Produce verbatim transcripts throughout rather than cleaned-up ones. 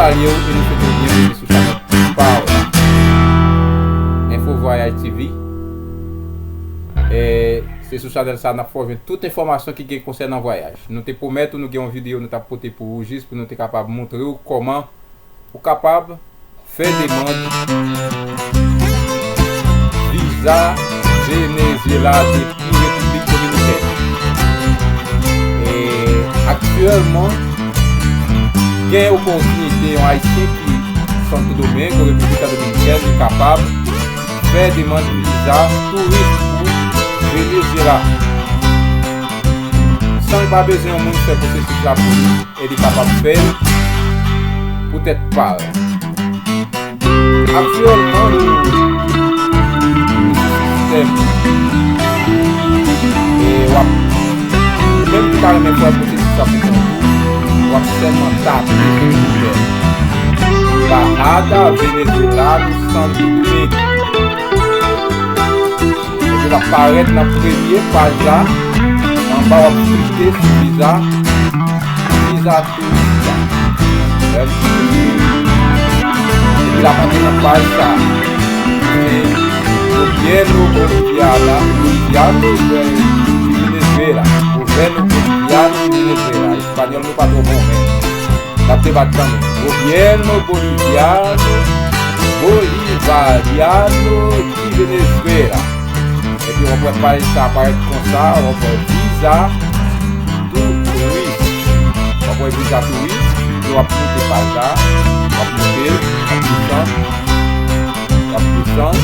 Salye w e nou swete w byenveni sou chanèl pa w la. Enfo Vwayaj T V. E se sou chanèl sa n ap fè w jwenn tout enfòmasyon ki gen konsènan vwayaj. Nou te pwomèt ou nou gen yon videyo nou t ap pote pou ou jis pou nou te kapab montre w kòman ou kapab fè demann viza Venezyela depi Repiblik Dominikèn. E aktyèlman, gen opòtinite yon Ayisyen ki Santo Domingo, Repiblik Dominikèn, li kapab fè demann viza touris pou Venezyela. San l pa bezwen yon moun fè pwosesis la pou li, e li kapab fè l pou tèt pa l. Aktyèlman, nou, nou sou sistèm, e w ap, ou menm ki ta renmen fè pwosesis sa pou kont ou, w ap sèlman tape sou Google Bajada Venezolano Santo Domingo. Epi l ap parèt nan premye paj la. Anba w ap klike sou viza, viza tourista. Lè m klike sou li, epi l ap antre nan paj sa. Se Gobierno Boliviana, Boliviano de Venezuela. Gobierno Boliviano de Venezuela. Espanyòl nou pa twò bon, men n ap debat kanmenm. Gobierno Boliviano, Bolivariano de Venezuela. Epi w ap wè paj sa aparèt konsa, w ap wè viza touris. W ap wè viza touris, epi w ap moute paj la, w ap moute, w ap desann, w ap desann.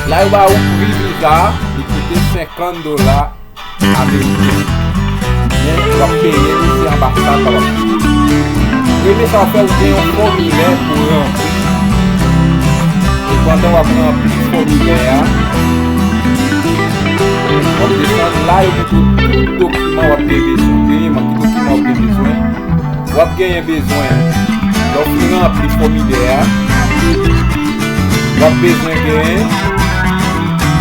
La yo ba ou pri viza, li koute senkant dola ameriken. Men w ap peye li, se anbasad la w ap peye. Premye sa w ap fè, ou gen yon fòmilè pou ranpli. E pandan w ap ranpli fòmilè a, w ap desann la, yo mete w tout dokiman w ap gen bezwen. Premyèman, ki dokiman w ap gen bezwen? W ap genyen bezwen, lè w fin ranpli fòmilè a, w ap bezwen genyen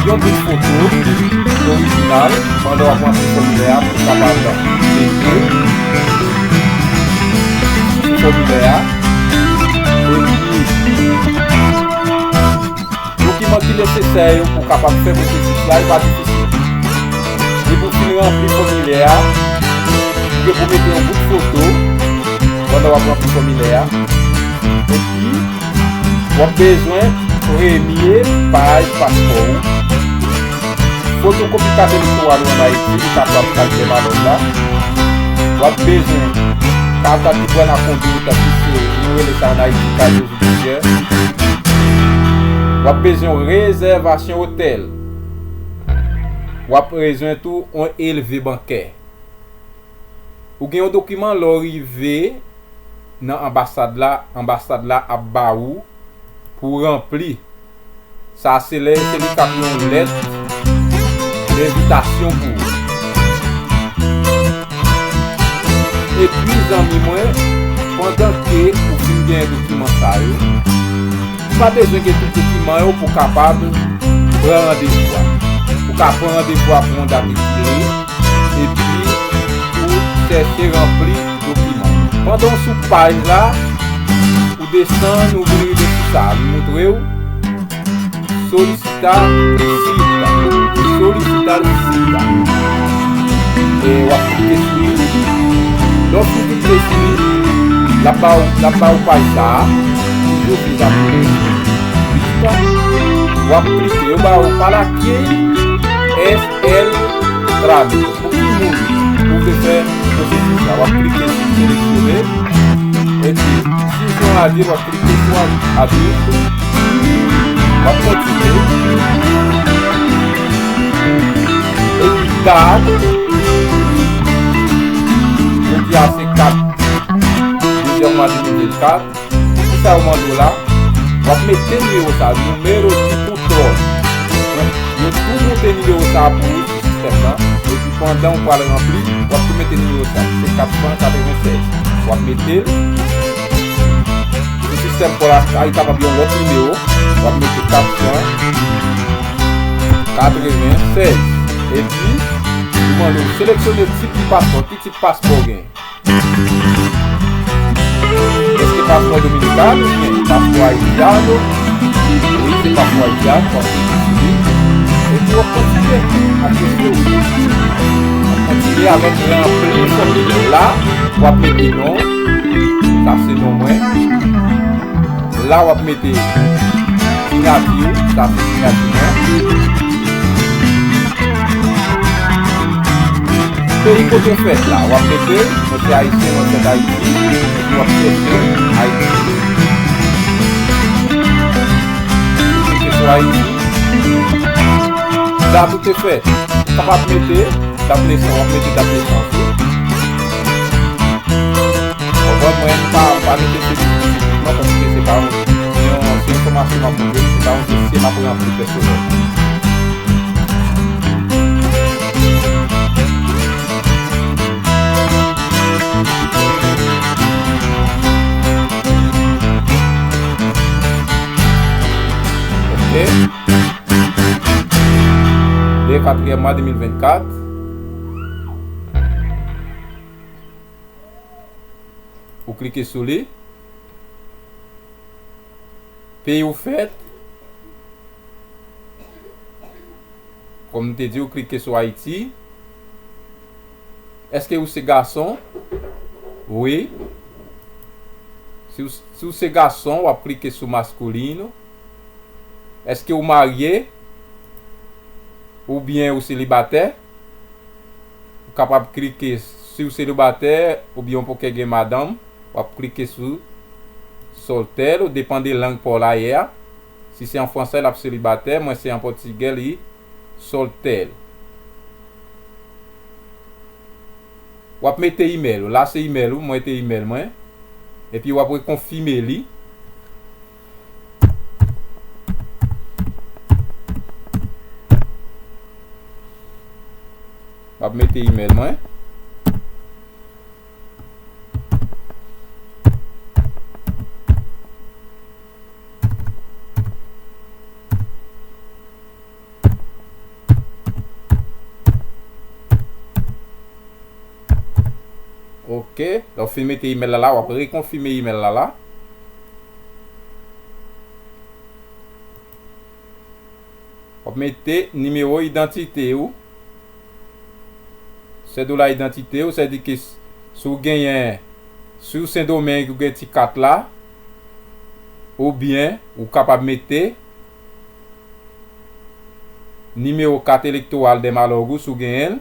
yon bout foto orijinal pandan w ap ranpli fòmilè a pou w kapab mete sou fòmilè a. Epi, dokiman ki nesesè yo pou w kapab fè pwosesis la, li pa difisil. Depi w fin ranpli fòmilè a, ou gen pou mete yon bout foto pandan w ap ranpli fòmilè a. Epi, w ap bezwen premye paj paspò ou, fotokopi kat elektoral ou ann Ayiti, li kapab kat vè malòt la. W ap bezwen kat di bwè na konbit, ki se, nou rele sa ann Ayiti, kat de w ap bezwen rezèvasyon otèl. W ap bezwen tou yon elve bankè. Ou gen yon dokiman, lè w rive nan anbasad la, anbasad la ap ba ou pou w ranpli. Sa se lè se li k ap yon lèt envitasyon pou ou. Epi, zanmi mwen, pandan ke ou fin gen dokiman sa yo, ou pa bezwen gen tout dokiman yo pou w kapab pran randevou a. Ou ka pran randevou a pou yon dat ekilere, epi ou chèche ranpli dokiman. Pandan w sou paj la, ou desann, ou vin rive sou sa, li montre w Solicitar visita. Solicitar visita. E w ap klike sou li. Lè w fin klike sou li, l ap ba w, l ap ba w paj sa a. Toujou viza pou vizita. W ap klike, yo ba w para quién es el trámite. Pou ki moun ou vle fè pwosesis la? W ap klike sou seleksyone. Epi, si w se yon adil, w ap klike sou adil. W ap kontinye. Epi, dat. Jodi a se kat dezyèm mwa de mil vennkat. Kisa yo mande w la? W ap mete nimewo sa, número de control. Yo tou monte nimewo sa pou ou sou sistèm nan. Epi pandan w pral ranpli, w ap tou mete nimewo sa. Se kat san katrevennsèz. W ap mete l sou sistèm pa w la, sa li kapab yon lòt nimewo. W ap mete kat san katrevennsèz. Epi, li mande w seleksyone tip de paspò. Ki tip paspò w gen? Èske pa Paspò dominikan oubyen paspò ayisyàn, wi, se paspò ayisyàn, w ap klike sou li. Epi w ap kontinye ak kesyon. W ap kontinye avèk ranpli fòmilè la, w ap mete non, sa se non mwen. La w ap mete siyati w, sa se siyati mwen. Peyi kote w fèt la, w ap mete, mwen se ayisyen, mwen fèt Ayiti, epi w ap chèche Ayiti. Ou klike sou Ayiti. Dat ou te fèt, ou kapab mete dat nesan, w ap mete dat nesans ou. Konprann mwen, m pa, m pa mete se non paske se pa yon, se yon, se yon fòmasyon m ap montre, se pa yon dosye m ap ranpli pèsonèl. Ok. De katriyèm mwa de mil vennkat. Ou klike sou li. Peyi w fèt. Kòm m te di w, klike sou Ayiti. Èske ou se gason? Wi. Si w, si w se gason, w ap klike sou masculino. Èske ou marye? Oubyen ou selibatè? Ou kapab klike, si w selibatè oubyen w poko gen madanm, w ap klike sou soltero, depann de lang pa w la ye a. Si se an fransè, l ap selibatè, mwen se an pòtigè, li soltero. W ap mete imèl ou. La se imèl ou, mwen mete imèl mwen. Epi w ap rekonfime li. M ap mete imèl mwen. Ok, lè w fin mete imèl la la, w ap rekonfime imèl la la. W ap mete nimewo idantite ou. Sèdola idantite ou, sèdi ke s-, si w genyen, si w Sendomeng ou gen ti kat la, oubyen ou kapab mete nimewo kat elektoral dè malòg ou si w genyen l.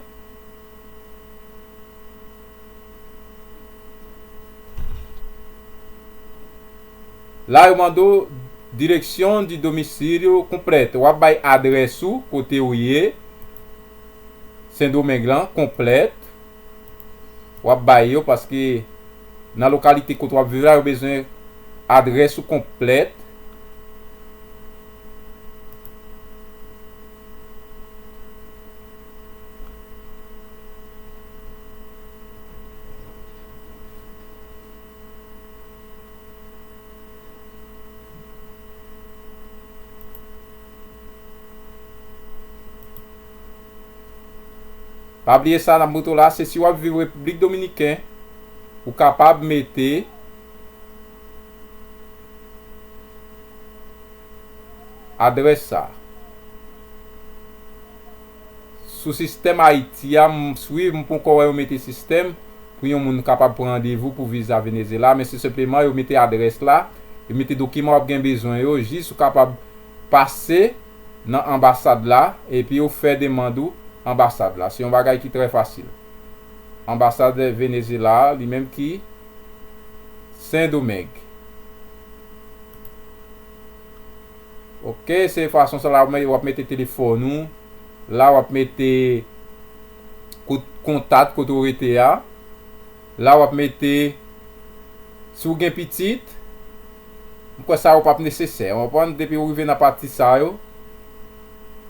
La, yo mande w dirección de domicilio completa. W ap bay adrès ou, kote w ye, Sendomeng lan, konplèt. W ap bay yo paske nan lokalite kote w ap viv la, yo bezwen adrès ou konplèt. Pa bliye sa, n ap montre w la, se si w ap viv Repiblik Dominiken, ou kapab mete adrès sa. Sou sistèm Ayiti a, m swiv, m poko wè yo mete sistèm pou yon moun kapab pran randevou pou viza Venezyela, men se senpleman yo mete adrès la, yo mete dokiman w ap gen bezwen yo, jis ou kapab pase nan anbasad la, epi yo fè demann ou anbasad la. Se yon bagay ki trè fasil. Anbasad Venezyela a, li menm ki Sendomeng. Ok, se fason sa la, w ap mete telefòn ou. La, w ap mete kot-, kontak kote w rete a. La, w ap mete, si w gen pitit, m kwè sa yo p ap nesesè. W konprann? Depi w rive nan pati sa yo,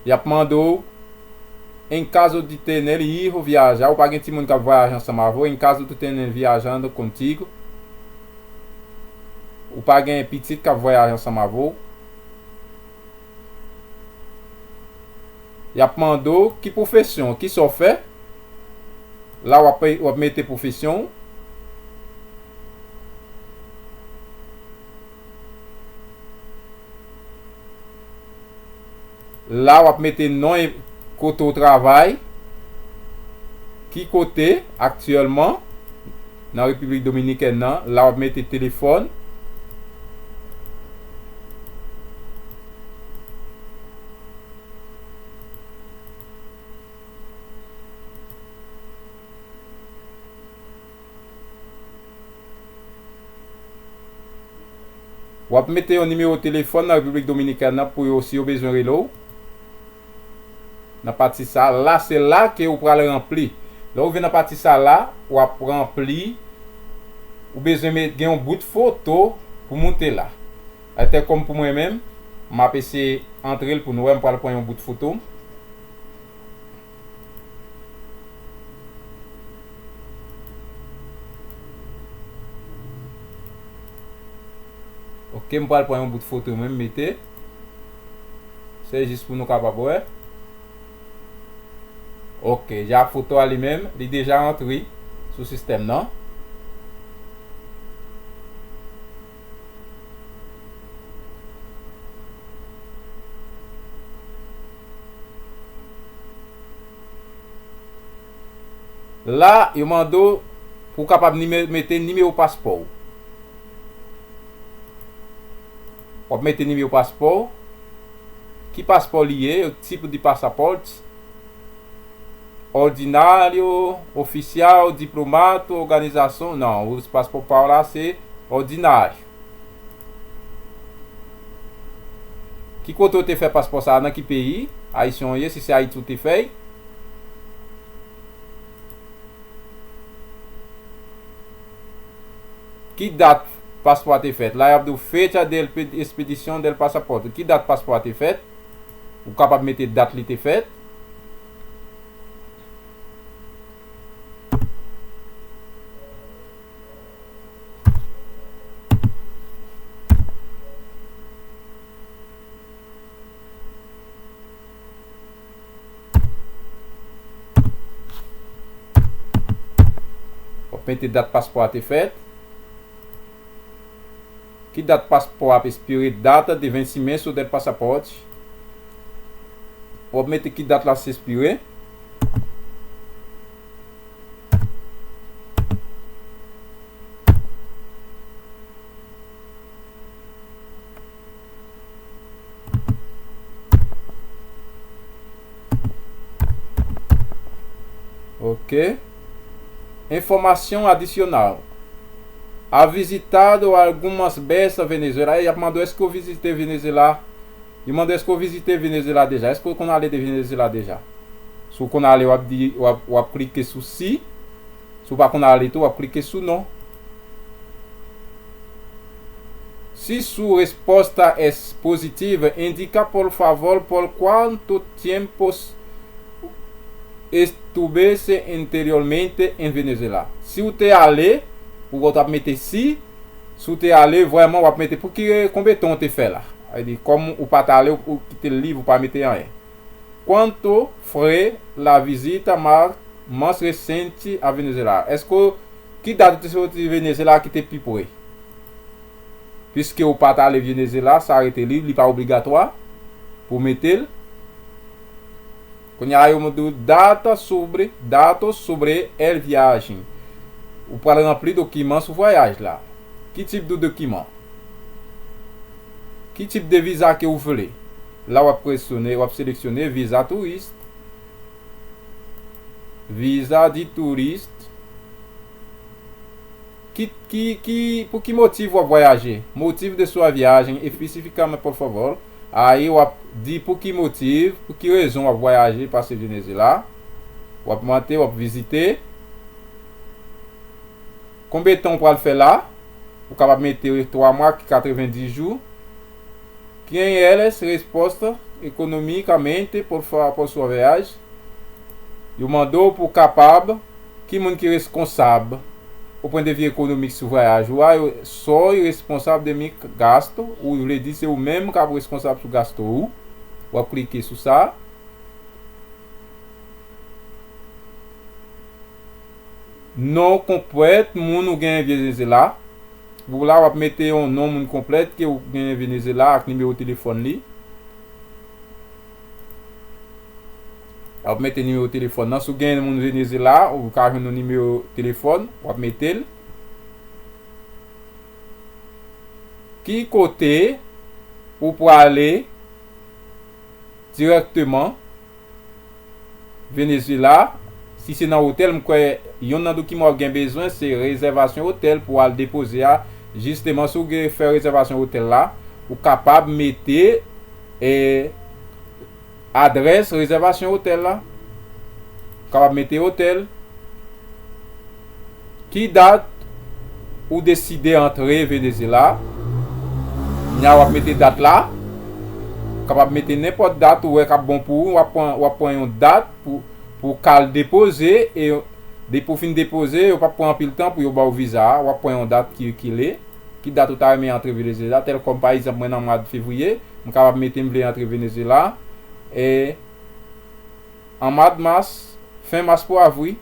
y ap mande w, en caso de tener hijo viaja, ou pa gen timoun k ap vwayaje ansanm avè w, en caso de tener viajando contigo, ou pa gen pitit k ap vwayaje ansanm avè w, y ap mande w ki pwofesyon, kisa w fè. La w ap, w ap mete pwofesyon w. La, w ap mete non e kote w travay, ki kote aktyèlman nan Repiblik Dominikèn nan. La, w ap mete telefòn. W ap mete yon nimewo telefòn nan Repiblik Dominikèn nan pou yo, si yo bezwen rele w. Nan pati sa la, se la ke ou pral ranpli. Lè ou rive nan pati sa la, w ap ranpli. Ou bezwen met, gen yon bout foto pou moute la. Atè kòm pou mwen menm, m ap eseye antre l pou nou wè, m pral pran yon bout foto. Ok, m pral pran yon bout foto mwen, m mete. Se jis pou nou kapab wè. Ok, ja foto a li menm, li deja antre sou sistèm nan. La, yo mande w pou w kapab nime-, mete nimewo paspò w. W ap mete nimewo paspò w. Ki paspò li ye? Tip de pasaporte. Ordinário, oficial, diplomata, organização. Non, o paspò pa w la se ordinário. Ki kote w te fè paspò sa a? Nan ki peyi? Ayisyen w ye? Si se Ayiti w te fè l. Ki dat paspò a te fèt? La, y ap di w fecha de expe-, expedición del pasaporte. Ki dat paspò a te fèt? Ou kapab mete dat li te fèt. W ap mete dat paspò a te fèt. Ki dat paspò a ap espire? Data de vencimento del pasaporte. W ap mete ki dat la se espire. Ok. Informação adicional. Ha visitado algumas vezes Venezuela. E ap mande w èske w vizite Venezuela. Yo mande èske w vizite Venezuela deja. Èske w konn ale de Venezuela deja? Si w konn ale, w ap di, w ap, w ap klike sou si. Si w pa konn ale tou, w ap klike sou non. Si su resposta es positiva, indica por favor por cuánto tiempo estuvese anteriormente en Venezuela. Si w te ale, ou t ap mete si. Si w te ale vrèman, w ap mete pou ki, konbyen tan w te fè la. Sa vle di, kòm ou pa t ale, ou, ou kite l lib, ou pa mete anyen. Quanto foi la visita ma-, mais recente a Venezuela? Èske, ki dat ou te soti Venezuela ki te pi pre? Piske ou pa t ale Venezuela, sa rete lib, li pa obligatwa pou w mete l. Kounye a, yo mande w data sobre, datos sobre el viaje. Ou pral ranpli dokiman sou vwayaj la. Ki tip de dokiman? Ki tip de viza ke ou vle? La, w ap presyone, w ap seleksyone viza turist. Viza de turist. Ki, ki, ki, pou ki motif w ap vwayaje? Motif de sua viagem espesifikamente, por favor. Aí w ap di pou ki motif, pou ki rezon w ap vwayaje, pase Venezuela. W ap monte, w ap vizite. Konbyen tan w pral fè la? Ou kapab mete twa mwa, ki katrevenndis jou. Quem eles resposta economicamente por fa-, por sua viagem. Yo mande w pou w kapab, ki moun ki reskonsab o pwen de vi ekonomik sou vwayaj ou a, yo, soy responsable de mi gasto, ou vle di se ou menm k ap reskonsab sou gasto ou. W ap klike sou sa. Non konplèt moun ou genyen Venezuela. Pou la, w ap mete yon non moun konplèt ke ou genyen Venezuela ak nimewo telefòn li. W ap mete nimewo telefòn nan. Si w gen moun Venezyela, ou ka jwenn yon nimewo telefòn, w ap mete l. Ki kote ou prale dirèkteman Venezyela? Si se nan otèl, m kwè yonn nan dokiman w ap gen bezwen se rezèvasyon otèl pou w al depoze a. Jisteman, si w gen fè rezèvasyon otèl la, ou kapab mete, e, adrès rezèvasyon otèl la. Ou kapab mete otèl. Ki dat ou deside antre Venezyela? Kounye a w ap mete dat la. Ou kapab mete nenpòt dat ou wè k ap bon pou ou. W ap pran, w ap pran yon dat pou, pou w ka al depoze. E depi w fin depoze, yo p ap pran anpil tan pou yo ba w viza a. W ap pran yon dat ki rekile. Ki dat ou ta renmen antre Venezyela? Tèl kòm pa egzanp, mwen nan mwa fevriye, m kapab mete m vle antre Venezyela. E an mwa mas, fen mas pou avri.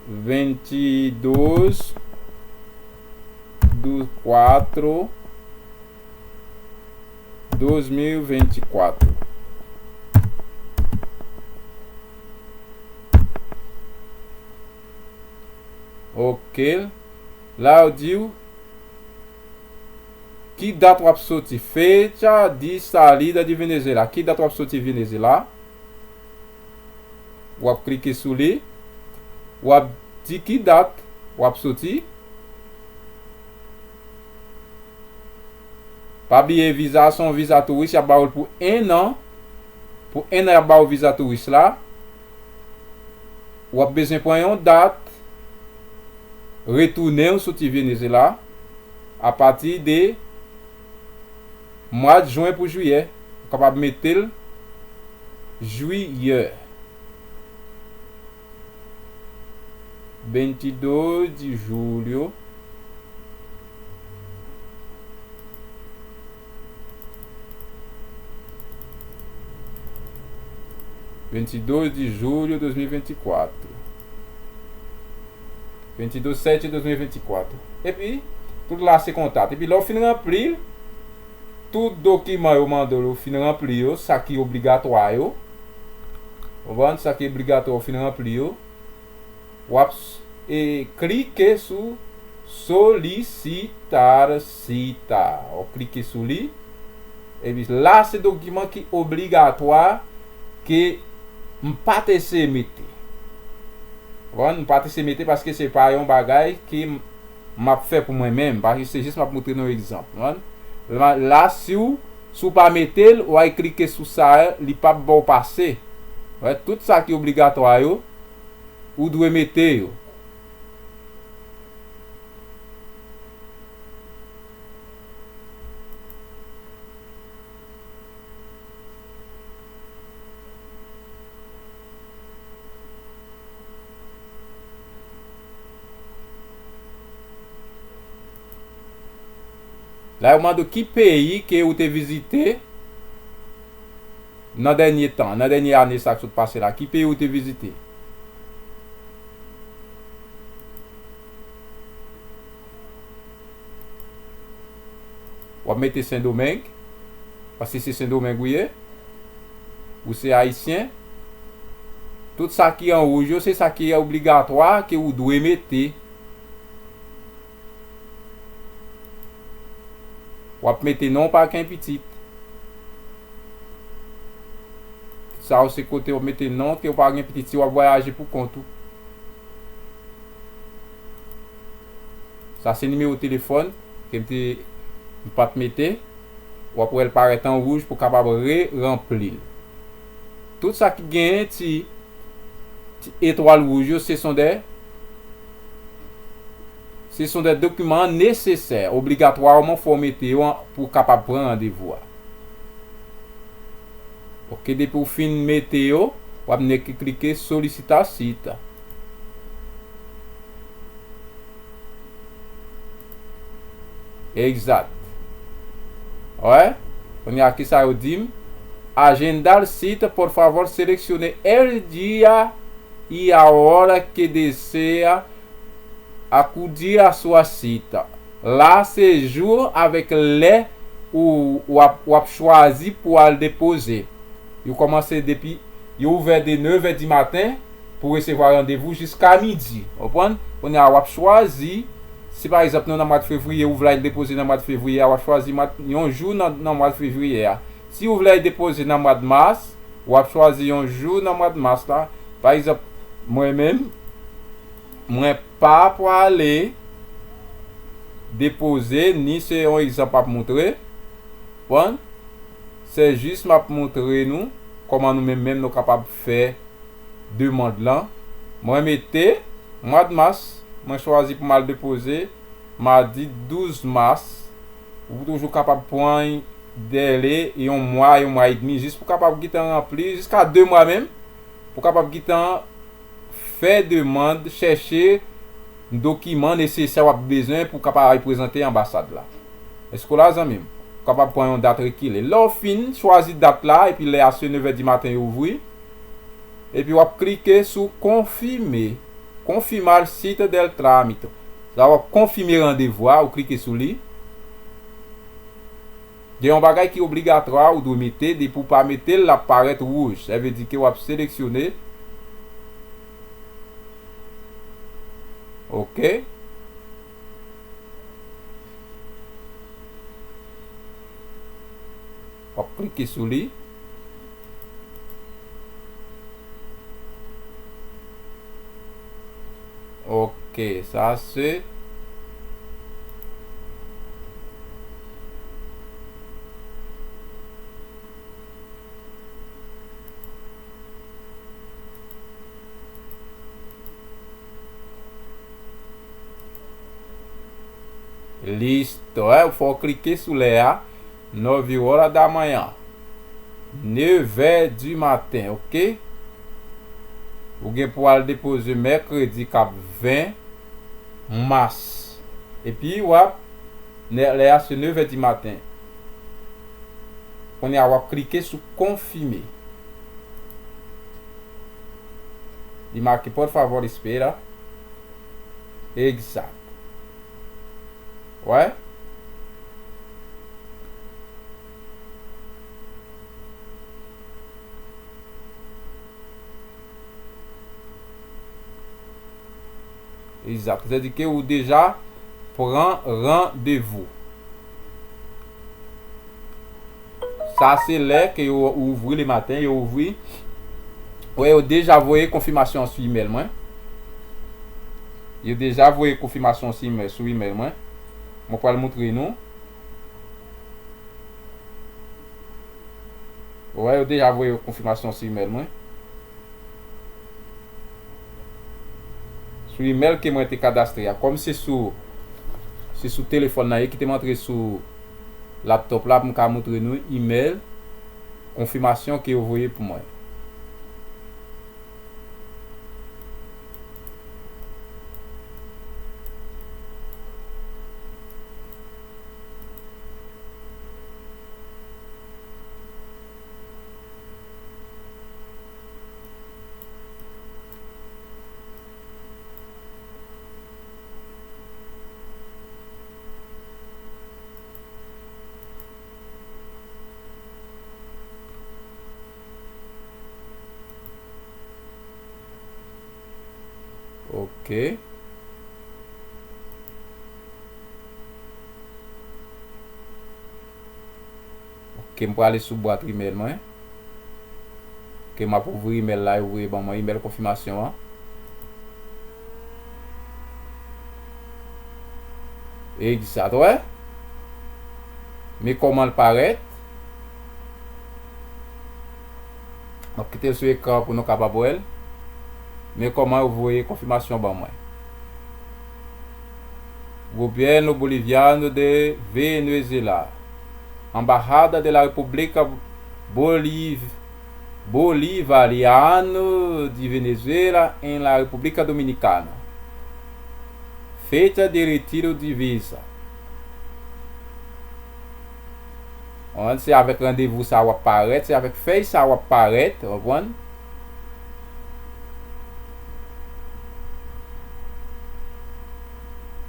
Vinte e dois do quatro dois mil e vinte e quatro. Ok. La yo di w ki dat w ap soti. Fecha di salida di Venezuela. Ki dat w ap soti Venezuela? W ap klike sou li. W ap di ki dat w ap soti. Pa bliye, viza a se yon viza touris, y ap ba w l pou en an. Pou en an, y ap ba w viza touris la. W ap bezwen pran yon dat, retounen w soti Venezuela, apati de mwa jen pou jiyè. Ou kapab mete l jiyè. Vinte e dois de julho. Vinte e dois de julho de dois mil e vinte e quatro. Vinte e dois sete de dois mil e vinte e quatro. Epi, tout la se kontak. Epi, lè w fin ranpli, tout dokiman yo mande w, ou fin ranpli yo, sa ki obligatwa yo. Ou konprann? Sa ki obligatwa, ou fin ranpli yo. W ap s-, e, klike sou Solicitar Cita. W ap klike sou li. Epi la, se dokiman ki obligatwa ke m pa t eseye mete. Ou konprann? M pa t eseye mete paske se pa yon bagay ke m, m ap fè pou mwen menm. Paske se jis m ap montre nou egzanp. Ou konprann? La, la, si w, si w pa mete l, w al klike sou sa, li p ap ba w pase. Ou wè, tout sa ki obligatwa yo, ou dwe mete yo. La, yo mande w ki peyi ke ou te vizite nan dènye tan, nan dènye ane sa k sot pase la, ki peyi ou te vizite? W ap mete Sendomeng, paske se Sendomeng ou ye, ou se ayisyen. Tout sa ki an wouj yo, se sa ki obligatwa ke ou dwe mete. W ap mete non w pa gen pitit. Sa yo se kote w ap mete non ke w pa gen pitit si w ap vwayaje pou kont ou. Sa se nimewo telefòn ke m te, m pa t mete. W ap wè l parèt an wouj pou w kapab re-ranpli l. Tout sa ki genyen ti, ti etwal wouj yo, se son de, se son de dokiman nesesè, obligatwaman fò w mete yo an, pou w kapab pran randevou a. Ok, depi w fin mete yo, w ap nèk klike Solicitar Cita. Egzat. Wè? Kounye a, kisa yo di m? Agendar cita, por favor, selecione el dia e a hora que deseja acudir a sua cita. La se jou avèk lè ou w ap, w ap chwazi pou al depoze. Yo kòmanse depi, yo ouvè de nevè di maten pou resevwa randevou jiska midi. Konprann? Kounye a w ap chwazi, si pa egzanp nou nan mwa fevriye, ou vle al depoze nan mwa fevriye a, w ap chwazi mwa, yon jou nan, nan mwa fevriye a. Si ou vle al depoze nan mwa mas, w ap chwazi yon jou nan mwa mas la. Pa egzanp, mwen menm, mwen pa prale depoze, ni se yon egzanp m ap montre. Konprann? Se jis m ap montre nou kòman nou menm menm nou kapab fè demann lan. Mwen mete mwa mas, mwen chwazi pou m al depoze madi douz mas. Ou toujou kapab pran dèle yon mwa, yon mwa edmi, jis pou kapab gentan ranpli, jiska de mwa menm, pou kapab gentan fè demann, chèche dokiman nesesè w ap bezwen pou kapab al prezante anbasad la. Èske w la, zanmi m? Ou kapab pran yon dat rekile. Lè w fin chwazi dat la, epi lè a se nevè di maten yo ouvri, epi w ap klike sou konfime, confirmar cita del trámite. Sa w ap konfime randevou a, ou klike sou li. Gen yon bagay ki obligatwa ou dwe mete, depi w pa mete l, l ap parèt wouj. Sa vle di ke w ap seleksyone. Oke. W ap klike sou li. Ok, sa se listo, eh, fò w klike sou lè a. Nove horas da manhã. Nevè di maten, ok? Ou gen pou al depoze mèkredi k ap ven mas. Epi w ap, ne-, lè a se nevè di maten. Kounye a w ap klike sou konfime. Li make por favor espera. Egzat. Wè? Egzat. Sètadi ke ou deja pran randevou. Sa se lè ke yo ouvri le maten, yo ouvri. Wè, yo deja voye konfimasyon sou imèl mwen. Yo deja voye konfimasyon sou imèl, sou imèl mwen. Mwen pral montre nou. Wè, yo deja voye konfimasyon sou imèl mwen. Sou imèl ke mwen te kadastre a. Kòm se sou, se sou telefòn nan, e kite m antre sou laptop la pou m ka montre nou imèl konfimasyon ke yo voye pou mwen. Ok. Ok, m prale sou bwat imèl mwen. Ok, m ap ouvri imèl la, yo voye ban mwen imèl konfimasyon an. Egzat, wè. Men kòman l parèt. M ap kite l sou ekran pou nou kapab wè l. Men kòman yo voye konfimasyon ban mwen. Governo Boliviano de Venezuela. Embajada de la República Boliv-, Bolivariano de Venezuela en la República Dominicana. Fecha de retiro de visa. Konprann? Se avèk randevou sa w ap parèt, se avèk fèy sa w ap parèt, konprann?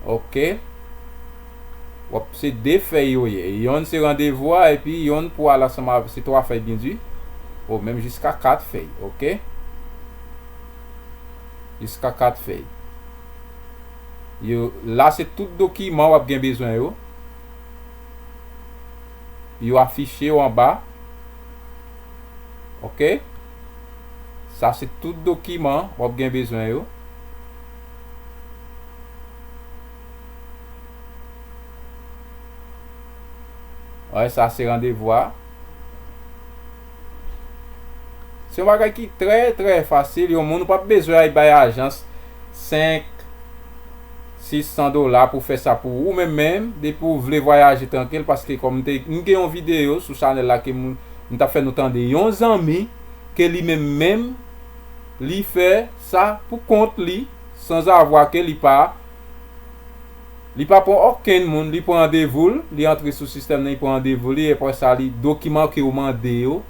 Ok. W ap, se de fèy yo ye. Yonn se randevou a, epi yonn pou al ansanm avè, se twa fèy byen di. O, menm jiska kat fèy, oke? Jiska kat fèy. Yo, la se tout dokiman w ap gen bezwen yo. Yo afiche yo anba. Oke? Sa se tout dokiman w ap gen bezwen yo. Wè, sa se randevou a. Se yon bagay ki trè, trè fasil. Yon moun ou p ap bezwen al bay ajans senk, sis san dola pou fè sa pou ou. Ou menm menm, depi w vle vwayaje trankil, paske kòm m te, m gen yon videyo sou chanèl la ke m, m t ap fè nou tande. Yon zanmi ke li menm menm, li fè sa pou kont li, sanzavwa ke li pa, li pa pran okenn moun, li pran randevou l, li antre sou sistèm nan, li pran randevou li, apre sa, li, dokiman ke yo mande yo,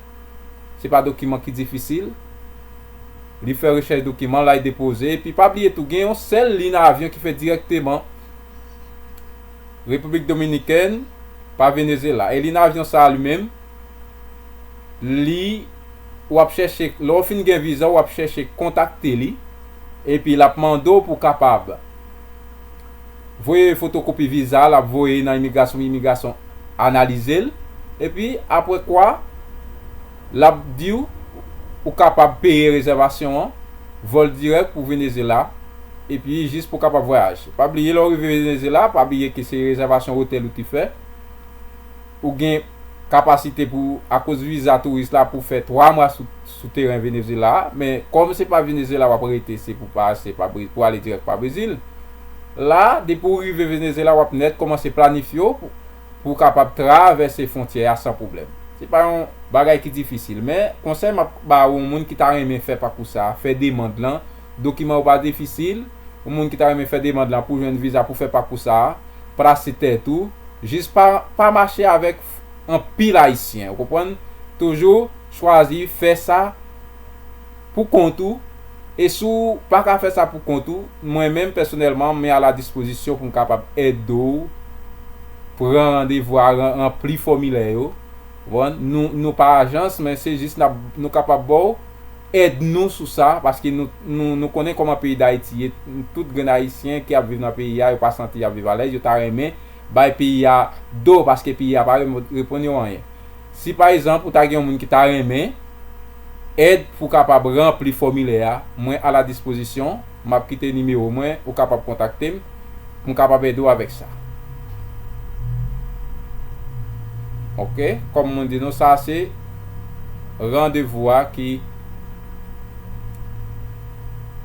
se pa dokiman ki difisil. Li fè rechèch dokiman, l al depoze, epi pa bliye tou, gen yon sèl liy avyon ki fè dirèkteman Repiblik Dominikèn pa Venezyela. E liy avyon sa a li menm, li, w ap chèche, lè w fin gen viza, w ap chèche kontakte li, epi l ap mande w pou w kapab voye fotokopi viza, l ap voye nan imigrasyon, imigrasyon analize l, epi apre kwa, l ap di w ou kapab peye rezèvasyon an, vòl dirèk pou Venezyela, epi jis pou w kapab vwayaje. Pa bliye, lè w rive Venezyela, pa bliye ke se rezèvasyon otèl ou te fè. Ou gen kapasite pou, akoz viza touris la, pou fè twa mwa sou, sou teren Venezyela, men kòm se pa Venezyela w ap rete, se pou pa, se pa Bre-, pou ale dirèk pa Brezil. La, depi w rive Venezyela, w ap nèt kòmanse planifye w pou, pou w kapab travèse fwontyè a san pwoblèm. Se pa yon bagay ki difisil, men konsèy m ap ba ou, yon moun ki ta renmen fè pakou sa a, fè demann lan, dokiman yo pa difisil, yon moun ki ta renmen fè demann lan pou jwenn viza pou fè pakou sa a, plase tèt ou, jis pa, pa mache avèk anpil Ayisyen, ou konprann? Toujou chwazi fè sa pou kont ou, e si w pa ka fè sa pou kont ou, mwen menm pèsonèlman, mwen a la dispozisyon pou m kapab ede w pran randevou a, ran-, ranpli fòmilè yo. Bon, nou, nou pa ajans, men se jis n ap, nou kapab ba w èd nou sou sa, paske nou, nou, nou konnen kòman peyi Dayiti ye. Tout grenn Ayisyen ki ap viv nan peyi a, yo pa santi y ap viv alèz, yo ta renmen bay peyi a do, paske peyi a pa re-, reponn yo anyen. Si pa egzanp, ou ta gen yon moun ki ta renmen èd pou w kapab ranpli fòmilè a, mwen a la dispozisyon, m ap kite nimewo mwen, ou kapab kontakte m, pou m kapab ede w avèk sa. Oke, kòm mwen di nou, sa se randevou a ki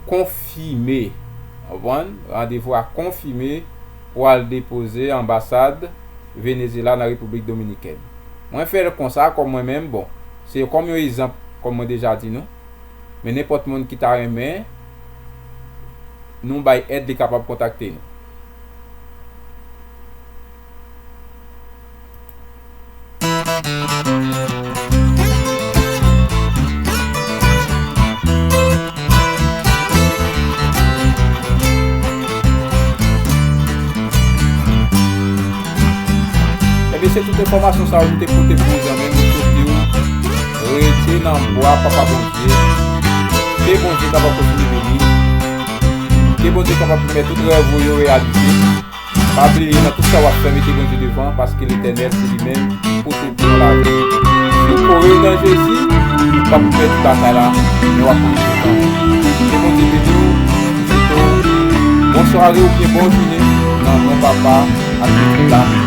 konfime. Konprann? Randevou a konfime pou al depoze anbasad Venezyela nan Repiblik Dominikèn. Mwen fè l konsa, kòm mwen menm, bon, se kòm yon egzanp, kòm mwen deja di nou. Men nenpòt moun ki ta renmen nou bay èd, li kapab kontakte nou. Ebyen, se tout enfòmasyon sa yo nou te pote pou ou, zanmi m. Nou swete w rete nan bwa Papa Bondye. Ke Bondye kapab kontinye beni w. Ke Bondye kapab fè tout rèv ou yo reyalize. Pa bliye, nan tout sa w ap fè, mete Bondye devan, paske Letènèl se li menm ki pwoteje w lavi. Si w kore nan Jezi, w p ap pèdi batay la, men w ap rive kanmenm. Ke Bondye beni w, m swete w bon sware oubyen bon jounen, nan non Papa ak Pitit la.